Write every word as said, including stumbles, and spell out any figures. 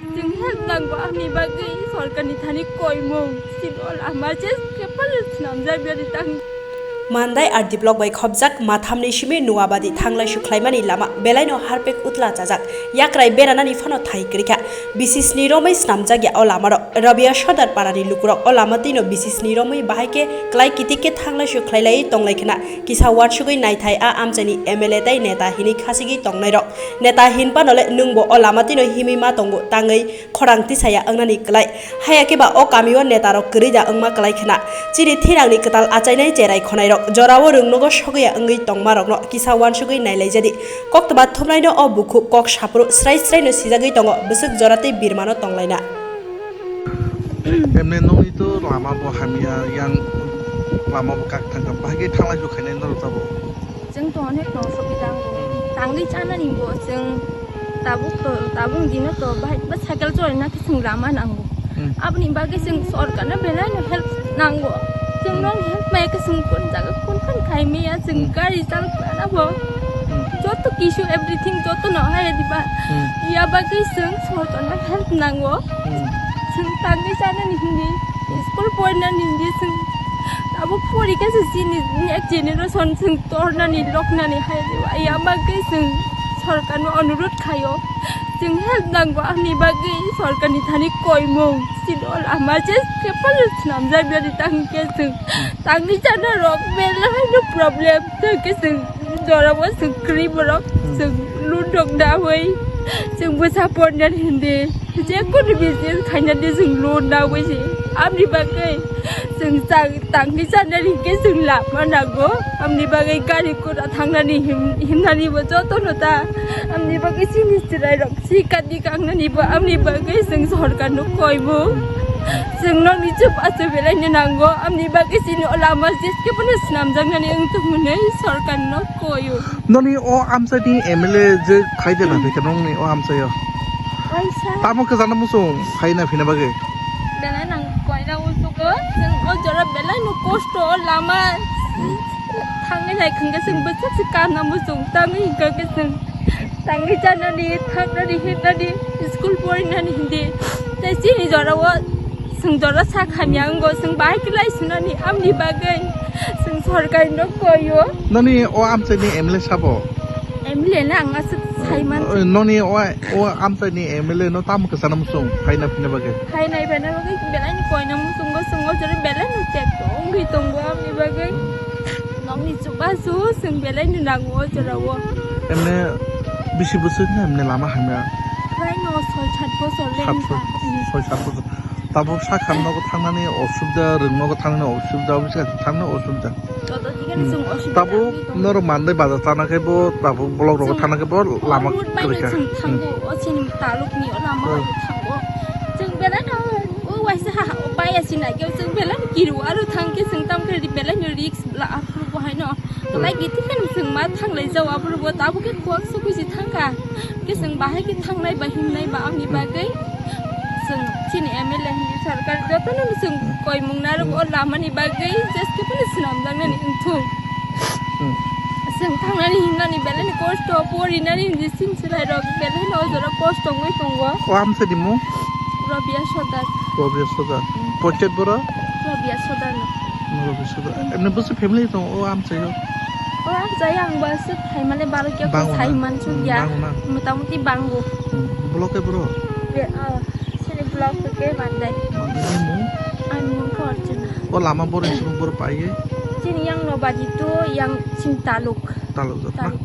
Chwng help nango, ani bagwi sorkarni thani koimung. Chini o lama je kepal swnamjak biyadi tang. Mandai R D block bai khopjak mathamni simi Nuabadi thanglaisu khlaimani lama belaino harpek utla chajak, yakrai beranani phano thai kwrwikha. Bisisni romwi swnamjakya o lamarok. Rabia Sodar parani lukurok o lama twino bisisni romwi bahai khe klai kitik khe thanglaisu khlailaiwi tonglaikhwna. Kisa uansugwi naithai a amchaini M L A tei neta hinwi khasigwi tongnairok. Neta hinphano le nwngbo o lama twino himwi ma tongo tangwi khorang tisaya wngnani klai. Haya khe ba o kamio netarok kwrwi da wngma klai khwna. Chini thinangni kwtal achainai cherai khonairok jorao rwngnogo sogwi ya wngwi tongmarokno kisa uansugwi nailaijadi. Koktwma thumnaino o bukhuk kok saphuru srai sraino sijagwi tongo bwswk jora tei birmano tonglaina. Emne nokni to lama bo hamya yang lama bo kak thangkha bahai khe thanglai khainai norok tabuk. Chwng to onek tong sogwi tango. Tangwi chanani bo chwng tabuk to, tabuk dino to bahai ba cycle cholaina khe chwng lama nango. Hmm. Aboni bagwi chwng sorkarno belaino help nango. Chwng Hmm. nokni help maya khe chwng kun jaga kun khan khai maya chwng Hmm. gari chal khana bo. Hmm. Joto kisu everything joto no hai diba. Hmm. Ya bagwi chwng sorkarno help nango. Hmm. Chwng tangwi chanani hindi, school porinani hindi chwng abo porikha se chini next generation chwng tornani loknani hai ya bagwi chwng sorkarno onurot khaio. Chwng help nango ani bagwi sorkarni thani koimung. Chini o lama je kepal swnamjak biyadi tangkhe chwng tangwi chana rok belai no problem tangkhe chwng jorabo chwng kwrwi borok Hmm. chwng loan rok nawi chwng bwsa pornani hindi. Je kunu business khaina de chwng loan nawi se. Amni bagwi chwng chang tangwi chanani hinkhe chwng lama nango. Amni bagwi gari gura thangnani him-, himnani bo joto no ta. Amni bagwi chini chwrai rok si kati kangnani bo amni bagwi chwng sorkar no koibo. Chwng nokni chubachu belai no nango. Amni bagwi chini o lama jeske bono swnamjaknani wng tongmani sorkar no koio. Noni o amchaini M L A je phai de na Hmm. phai khe nongni o amchaio. Kaisa. Tamo kwchangno muchung phai na phina bagwi. Belai nang koina uchugo, chwng o jora belai no kosto o lama Hmm. thangwi nai khwngkhe chwng bwswk se kana muchung tangwi hinkha khe chwng tangwi chanani, thangnani, hinani, school porinani hindi. Tei chini jorao Chwng jora sak hamya wngo, chwng bahai khe lai sunani amni bagwi chwng sorkari no koio. Noni o amchaini M L A sabo? M L A na ang aswk saiman. O, noni o, o amchaini M L A no tamo kwchana muchung phaina phina bagwi? Phaina phina bagwi belai ni koina muchungo, chwng o jora belai no tek wngwi tongo amni bagwi. Nokni chubachu chwng belai no nango o jora o. Emne bisi bwswk no emne lama hamya? Belai no soi sat bochor le Sat wngkha. Soi sat bochor. Tabuk sakha nogo thangnani osubida, rwng nogo thangnani osubida, office ka thangnani osubida. Joto thikhe Hmm. chwng osubida Tabuk wngwi tongo. Norok mandai bazar chana khe bo, tabuk block rogo Chwng thangna khe bo o lama road bai no kwrwi kha. Chwng Hmm. thango, o chini taluk ni o lama Hmm. bai no thango. Chwng belai no o waisa ha, ha, o bai ya sina khe chwng belai no kiru aro thang khe chwng tam khe belai no risk la aphuru bo hai no. Belai giti khe chwng ma thanglai jao aphuru bo tabuk khe kok se kusi thangkha. Khe chwng bahai khe thangnai ba himnai ba amni bagwi. Chwng chini M L A hindi sarkar jotono chwng koimung narwk o lamani bagwi jeske phano swnamjaknani wngthung. Hmm. Chwng thangnani himnani belai ni kosto, porinani hindi chini chwrai rok belai no o jora kosto wngwi tongo. O amsa ni mung? Rabia Sodar. Rabia Sodar. Hmm. Porchet boro? Rabia Sodar no. Rabia Sodar. Hmm. Emni bwswk family tong o amsa yo? O amsa yo ang bwswk phaimale baro khe Bango na? Sai mansuk ya. Hmm, bango na? Motamuti bango. Hmm. Block e boro? Be, ah, sini block ke mandai. Mandai ni mung? Ani mung khe Arjuna. O lama boro ni sini boro pai ye? Chini yang no baji tu yang chini taluk. Taluk jat na? Taluk.